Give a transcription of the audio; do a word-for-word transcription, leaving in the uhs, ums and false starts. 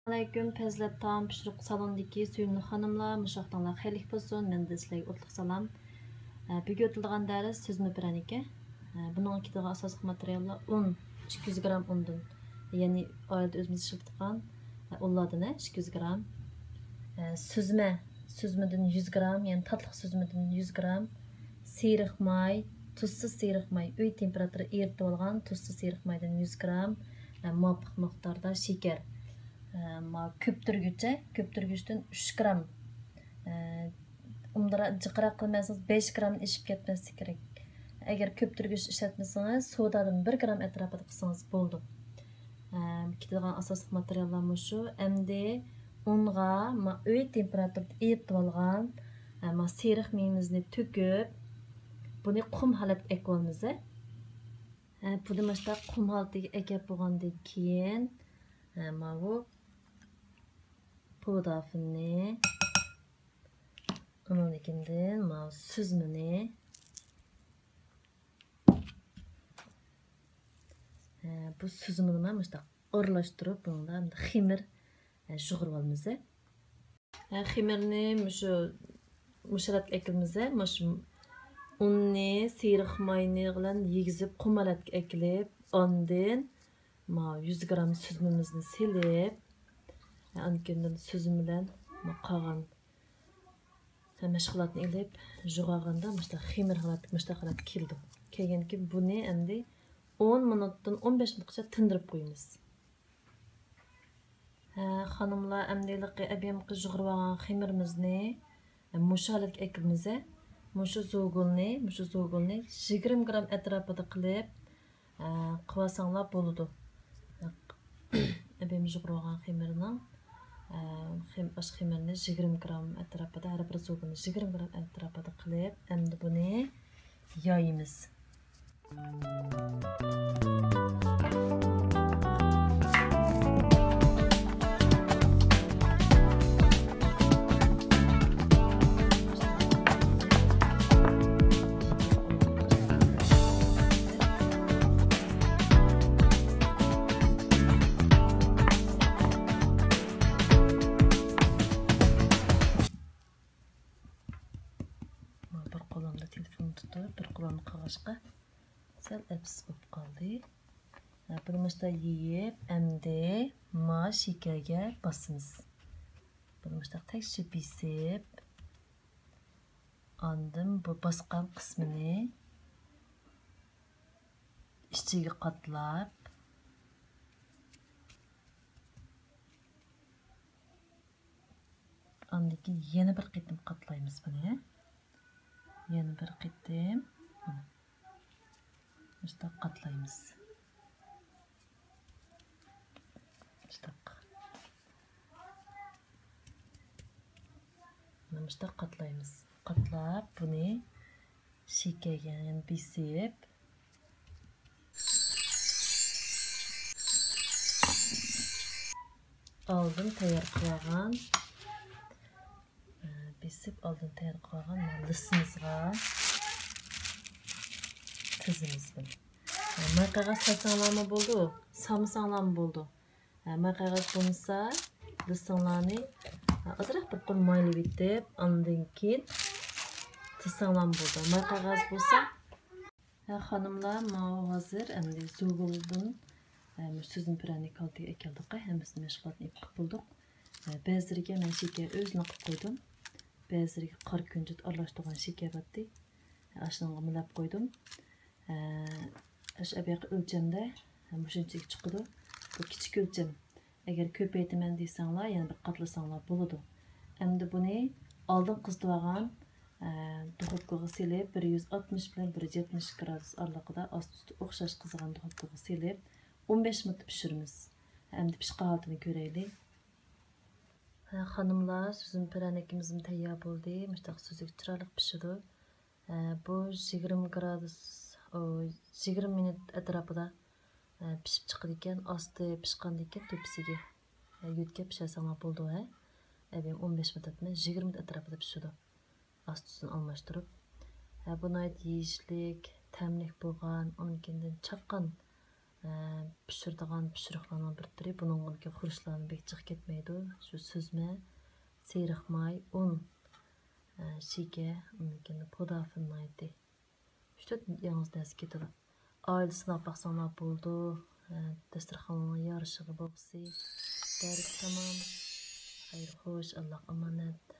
ئەلەيكۇم پەزىلەت تائام پىشۇرۇق سالونىدىكى سۆيۈملۈك خانىملار، مۇشۇ ۋاقتىڭلار خەيرلىك بولسۇن. مەندىن سىلەرگە ئوتلۇق سالام. ئە، بۈگۈن ئۆتۈلىدىغان دەرس سۈزمە پىرەنىكى. ئە، بۇنىڭغا كېتىدىغان ئاساسلىق ماتېرىياللار ئۇن، ئىككى يۈز گرام ئۇندىن، يەنى ئائىلىدە ئۆزىمىز ئىشلىتىدىغان، ئە، ئۇنلاردىن ئىككى يۈز گرام. ئە، سۈزمە، سۈزمىدىن يۈز گرام، يەنى تاتلىق سۈزمىدىن يۈز گرام. سېرىق ماي، تۇزسىز سېرىق ماي، ئۆي تېمپېراتۇرىدا ئېرىتىۋالغان تۇزسىز سېرىق مايدىن يۈز گرام. ئە، مۇۋاپىق مىقداردا شېكەر. ئە، ما كۆپتۈرگۈچە، كۆپتۈرگۈچتىن ئۈچ گرام. ئە، ئۇندىراق جىقراق قىلمىسىڭىز، بەش گرامدىن ئېشىپ كەتمەسلىكى كېرەك. ئەگەر كۆپتۈرگۈچ ئىشلەتمىسىڭىز، سودادىن بىر گرام ئەتراپىدا قىلسىڭىز بولىدۇ. ئە، كېتىدىغان ئاساسلىق ماتېرىياللار مۇشۇ. ئەمدى ئۇنغا ما ئۆي تېمپېراتۇرىدا ئېرىتىۋالغان، ئە، ما سېرىق مېيىمىزنى تۆكۈپ، بۇنى قۇم ھالەتكە ئەكىۋالىمىز. ئە، بۇنى مۇشۇنداق قۇم ھالىتىگە ئەكەپ بولغاندىن كېيىن، ئە، ماۋۇ پودافىننى، ئۇنىڭدىن كېيىن ماۋۇ سۈزمىنى، ئە، بۇ سۈزمىنى مانا مۇشۇنداق ئارىلاشتۇرۇپ، بۇنىڭدا ئەمدى خېمىر، ئە، يۇغۇرۇۋالىمىز. ئە، خېمىرنى مۇشۇ، مۇشۇ ھالەتكە ئەكىلىمىز. مۇشۇ ئۇننى، سېرىق ماينى بىلەن يېگۈزۈپ، قۇم ھالەتكە ئەكىلىپ، ئاندىن ماۋۇ يۈز گرام سۈزمىمىزنى سېلىپ، ئاندىن كېيىن سۈزمە بىلەن قالغان مەشغۇلاتنى ئېلىپ يۇغارغاندا مۇشۇنداق خېمىر ھالەت، مۇشۇنداق ھالەتكە كېلىدۇ. كەلگەندىن كېيىن بۇنى ئەمدى ئون مىنۇتتىن ئون بەش مىنۇتقىچە تىندۇرۇپ قويىمىز. ھە، خانىملار، ئەمدى ھېلىقى ئەبىيەمگە يۇغۇرۇۋالغان خېمىرىمىزنى مۇشۇ ھالەتكە ئەكىلىمىز. مۇشۇ زۇگۇلنى، مۇشۇ زۇگۇلنى يىگىرمە گرام ئەتراپىدا قىلىپ، ئە، قىلىۋالساڭلار بولىدۇ. ئەبىم يۇغۇرۇۋالغان خېمىرنىڭ، ئە، خېم-، ئاش خېمىرىنى يىگىرمە گرام ئەتراپىدا، ھەر بىر زۇگۇلنى يىگىرمە گرام ئەتراپىدا قىلىپ، ئەمدى بۇنى يايىمىز. بىر قولۇمدا تېلېفون تۇتۇپ، بىر قولۇمدا قىلغاچقا، سەل ئەپسىز بولۇپ قالدى. بۇنى مۇشۇنداق يېيىپ، ئەمدى ما شېكەرگە باسىمىز. بۇنى مۇشۇنداق تەكشى بېسىپ، ئاندىن بۇ باسقان قىسمىنى ئىچىگە قاتلاپ، ئاندىن كېيىن يەنە بىر قېتىم قاتلايمىز بۇنى. يەنە بىر قېتىم. مۇشۇنداق قاتلايمىز. مۇشۇنداق. مۇشۇنداق قاتلايمىز. قاتلاپ، بۇنى شېكەرگە يەنە بېسىپ، ئالدىن تەييار قىلغان، بېسىپ ئالدىن تەييار قىلغان لىسىمىزغا تىزىمىز بۇنى. ماي قەغەز سالساڭلارمۇ بولىدۇ، سالمىساڭلارمۇ بولىدۇ. ماي قەغەز بولمىسا، لىسىڭلارنى ئازراق بىر قۇر مايلىۋېتىپ، ئاندىن كېيىن تىزساڭلارمۇ بولىدۇ. ماي قەغەز بولسا، ھە، خانىملار، ماۋۇ ھازىر ئەمدى زۇگۇلدىن، ئە، مۇشۇ سۈزمە پىرەنىك ھالىتىگە ئەكەلدۇق، ھەممىسىنى مەشغۇلاتنى ئېلىپ قىلىپ بولدۇق. ئە، بەزىلىرىگە مەن شېكەر ئۆزىنى قىلىپ قويدۇم. بەزىلىرىگە قارا كۈنجۈت ئارىلاشتۇرغان شېكەر بارتى. ئاشۇنىڭغا مىلاپ قويدۇم. ئە، ئاشۇ ئەبەقى ئۆلچەمدە، ئە، مۇشۇنچىلىك چىقىدۇ. بۇ كىچىك ئۆلچەم. ئەگەر كۆپەيتىمەن دېسەڭلار، يەنە بىر قاتلىساڭلار بولىدۇ. ئەمدى بۇنى ئالدىن قىزىتىۋالغان، ئە، دۇخوپكىغا سېلىپ، بىر يۈز ئاتمىش بىلەن بىر يۈز يەتمىش گرادۇس ئارىلىقىدا ئاستى ئۈستى ئوخشاش قىزىغان دۇخوپكىغا سېلىپ، ئون بەش مىنۇت پىشۇرىمىز. ئەمدى پىشقان ھالىتىنى كۆرەيلى. ھە، خانىملار، سۈزمە پىرەنىكىمىزمۇ تەييار بولدى. مۇشۇنداق سۈزۈك، چىرايلىق پىشىدۇ. ئە، بۇ يىگىرمە گرادۇس، ئۇ، يىگىرمە مىنۇت ئەتراپىدا، ئە، پىشىپ چىقىدىكەن. ئاستى پىشقاندىن كېيىن تۆپىسىگە، ئە، يۆتكەپ پىشۇرساڭلار بولىدۇ، ھە. ئەبىم ئون بەش مىنۇت ئەتمەس، يىگىرمە مىنۇت ئەتراپىدا پىشىدۇ. ئاستى ئۈستىنى ئالماشتۇرۇپ. ھە، بۇ ناھايىتى يېيىشلىك، تەملىك بولغان، ئۇنىڭ كېيىندىن چاققان ئە، پىشۇرىدىغان پىشۇرۇقلارنىڭ بىر تۈرى. بۇنىڭغا خۇرۇچلارنى بەك جىق كەتمەيدۇ. شۇ سۈزمە، سېرىق ماي، ئۇن، ئە، شېكەر، ئۇندىن كېيىن پۇدافىن نايتى. ئۈچ تۆت يالغۇز نەرسە كېتىدۇ. ئائىلە سىناپ باقساڭلار بولىدۇ. ئە، دەستۇرخاننىڭ يارىشىغا بولغۇسى. دەرس تامام. خەير خوش، ئاللاغا ئامانەت.